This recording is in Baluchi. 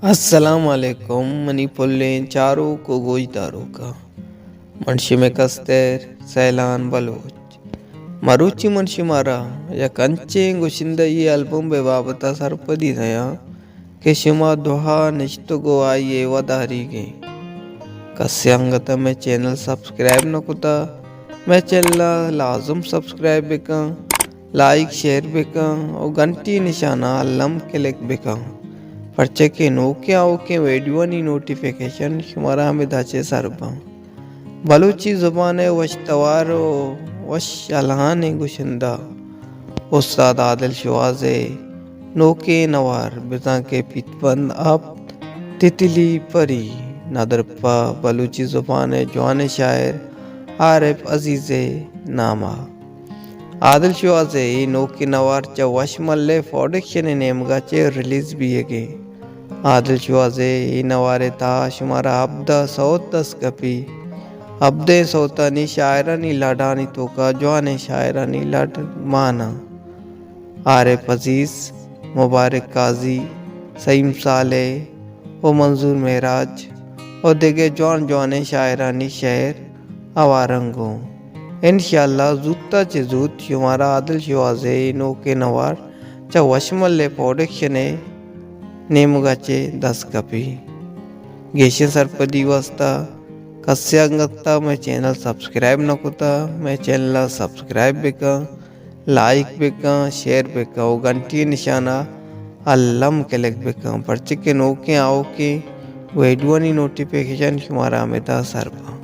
السلام علیکم منی پلیں چاروک و گوشداروکاں۔ من شمے کستر سیلان بلوچ۔ مروچی من شمارا یک انچیں گشندہی البم ءِ بابت ءَ سرپدی دیاں کہ شما دعا نشتگ و آئی ءِ وداریگیں۔ کسے انگت ءَ مئے چینل سبسکرائب نہ کتا، مئے چینل ءَ لازم سبسکرائب بکن، لائک شیئر بکن و گھنٹی نشان ءَ الم کلک بکن، پرچہ کہ نوکیں آؤکیں ویڈیوانی نوٹیفیکیشن شمارا ہمدا چہ سر باں۔ بلوچی زبان ءِ وش توار و وش الہانیں گشندہ استاد عادل شوہاز ءِ نوکیں نوار بزاں کہ پیت بند ہپت، تتلی پری، ندر پہ بلوچی زبان ءِ جوانیں شاعر عارف عزیز ءِ نام ءَ۔ عادل شوہاز ءِ اے نوکیں نوار چہ وش ملے پروڈکشن ءِ نیمگ ءَ چہ ریلیز بیگ ءَ۔ عادل شوہاز ءِ اے نوار ءِ تہا شمارا ہبدہ سوت دست کپی۔ ہبدہیں سوتانی شاعرانی لڈانی توکا جوانیں شاعرانی لڈ مان انت۔ عارف عزیز، مبارک قاضی، سعیم صالح و منظور معراج و دگہ جوان جوانیں شاعرانی شعر ہوارنگ اوں۔ انشاءاللہ زوت ءَ چہ زوت شمارا عادل شوہاز ءِ اے نوکیں نوار چہ وشمل ءِ پروڈکشن ءِ نیمگ ءَ چہ دست کپی۔ گیشیں سرپدی واسطہ کسے انگت ءَ مئے چینل سبسکرائب نہ کتا، مئے چینل ءَ سبسکرائب بکن، لائک بکن، شیئر بکن و گھنٹی نشان ءَ الم کلک بکن، پرچہ کہ نوکیں آؤکیں ویڈیوانی نوٹیفیکیشن شمارا ہمدا سر باں۔